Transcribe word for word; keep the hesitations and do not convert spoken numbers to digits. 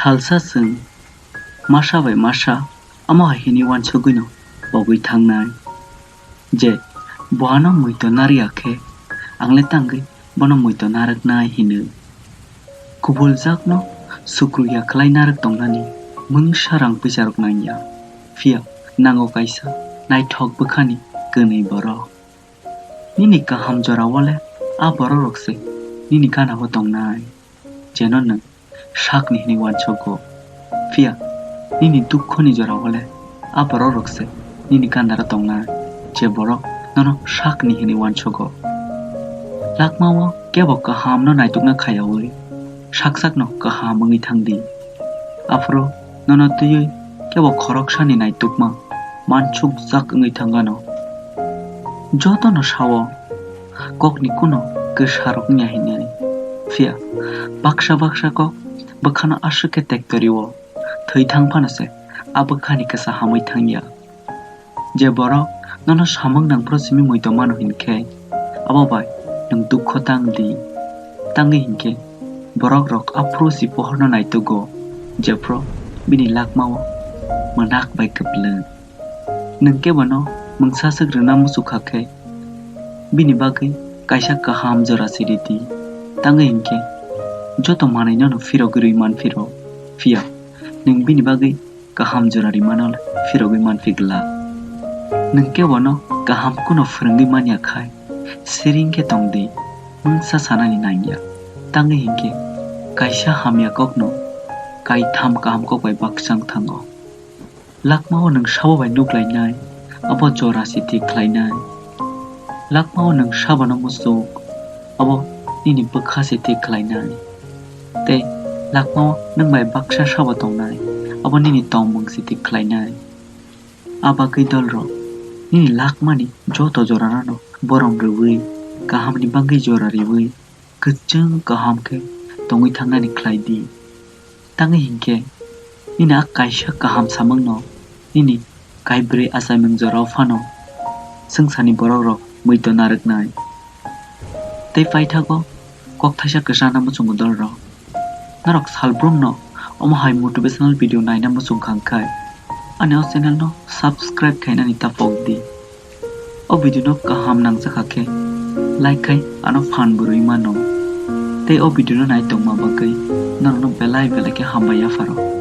Salsa chwng masa bai masa omo hai hwnwi uansugwino pogwi thangnai je, bo ano muitu narwkya khe, angle tangwi bono muitu narwknai hwnwi. Kubuljak no sukru ya khlai narwk tongnani mungsa rang puisa rok nangya. Phiya nango kaisa naithok bwkhani kwnwi borok. Nini kaham jora o le a borok rok se nini gana o tongnai, jeno nwng sakni hwnwi uansugo. Phiya nini dukho ni jora o le a borok rok se nini gana o tongnai, je borok nono sakni hwnwi uansugo. Lakma o kebo kaham no naitukna khayaui sak sak no kaham wngwi thang di. Aphuru nono twiwi kebo khoroksani naitukma mansukjak wngwi thang anw. Jotono sao kokni kuno kwsarok wngya hinwi. Phiya baksa baksa kok bwkhano aswk khe tektorio, thwi thang phano se a bwkhani kwsa hamwi thangya. Je borok nono samung nangphuru simi muitu mano hinkhe, abo bai nwng dukho tang di. Tangwi hinkhe borok rok aphuru si pohorno naitugo, jephuru bini lakmao mwnak bai kwplwng. Nwng kebono mungsa swk rwna muchukha khe, bini bagwi kaisa kaham jora se ridi. Tangwi hinkhe joto manwino no phirogwi rwi manphiro. Phiya nwng bini bagwi kaham jora rimano le phirogwi manphi glak. Nwng kebono kaham kuno phwrwngwi manya khai, siring khe tong di, mungsa sanani nangya. Tangwi hinkhe kaisa hamya kokno kaitham kaham kok bai bakchang thango. Lakmao nwng sabo bai nuklainai, abo jora se thik khlainai. Lakmao nwng sabono muchuk, abo nini bwkha se thik khlainai. Tei lakmao nwng bai baksa sabo tongnai, abo nini tongmung se thik khlainai. A bagwi dolrok, nini lakmani joto jorarano borom rwui, kahamni bagwi jora riui, kwchwng kaham khe tongwi thangnani khlai di. Tangwi hinkhe, nini a kaisa kaham samungno nini kaibrwi achaimung jorao phano swngcharni borokrok muitu narwknai. Tei paithago kokthaisa kwchana muchungo dolrok. Norok salbrumno omo hai motivational video naina muchungkha hwnkhe, ani o channel no subscribe khainani ta pok di. O video no kaham nangjakha khe like khai ano phan bwrwi mano. Tei o video no nai tongma bagwi norokno belai belai khe hambai yapharo.